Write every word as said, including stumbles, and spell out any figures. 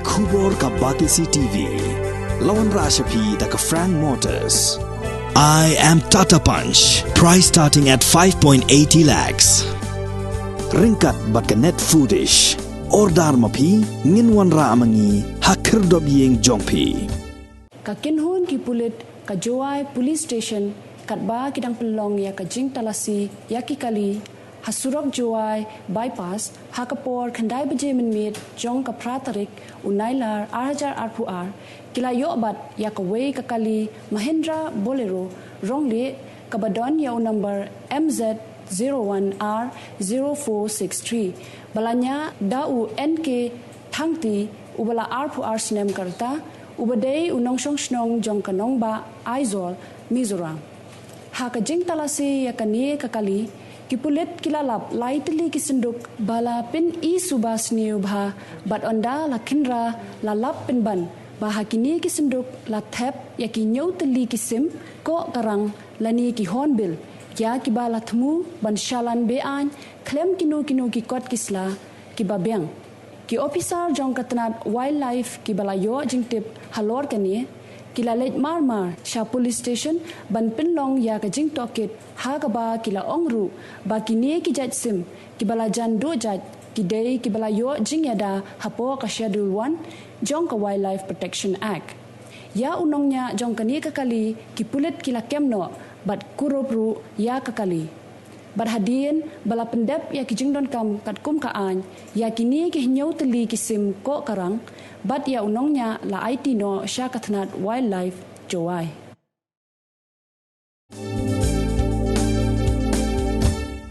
Khubor ka Batesi T V. La wanrah sha phi da ka Frank Motors. I am Tata Punch. Price starting at five point eighty lakhs. Ryngkat bad ka Net Foodish. Order ma phi, ngin wanrah ma ngi ha khyrdop ïing jong phi. Ka kynhun ki pulit ka Jowai Police Station katba ki dang pynlong ïa ka jingtalasi ïa ki kali ha surok Jowai Bypass ha ka por khyndai baje mynmiet jong ka phra tarik u Nailar ar hajar arphew ar, ki la ïoh bat ïa kawei ka kali Mahindra Bolero rong lieh kaba don ïa u number M Z zero one R zero four six three, ba la ñiah da u N K Thangti, uba la arphew ar snem ka rta, uba dei u nongshong shnong jong ka nongbah Aizawl, Mizoram. Ha ka jingtalasi ïa kane ka kali, ki pulit ki la lap lai tylli ki synduk ba la pyni suba sniew bha, bad ynda la khynra la lap pynban ba ha kine ki synduk la thep ïa ki hynñiew tylli ki sim koh ka rang lane ki hornbill, ïa kiba la thmu ban shalan be-aiñ khlem kino kino ki kot ki sla kiba biang. Ki ophisar jong ka tnat Wildlife kiba la ïoh jingtip halor kane, ki la leit mar mar sha police station ban pynlong ïa ka jingtohkit, ha kaba ki la ong ruh ba kine ki jait sim kiba la jan duh jait ki dei kiba la ïoh jingïada hapoh ka Schedule One jong ka Wildlife Protection Act. Ïa u nongñiah jong kane ka kali ki pulit ki la kem noh bad kurup ruh ïa ka kali. Bad hadien ba la pyndep ïa ki jingdonkam katkum ka aiñ ïa kine ki hynñiew tylli ki sim koh ka rang, bad ïa u nongñiah la aiti noh sha ka tnat Wildlife Jowai.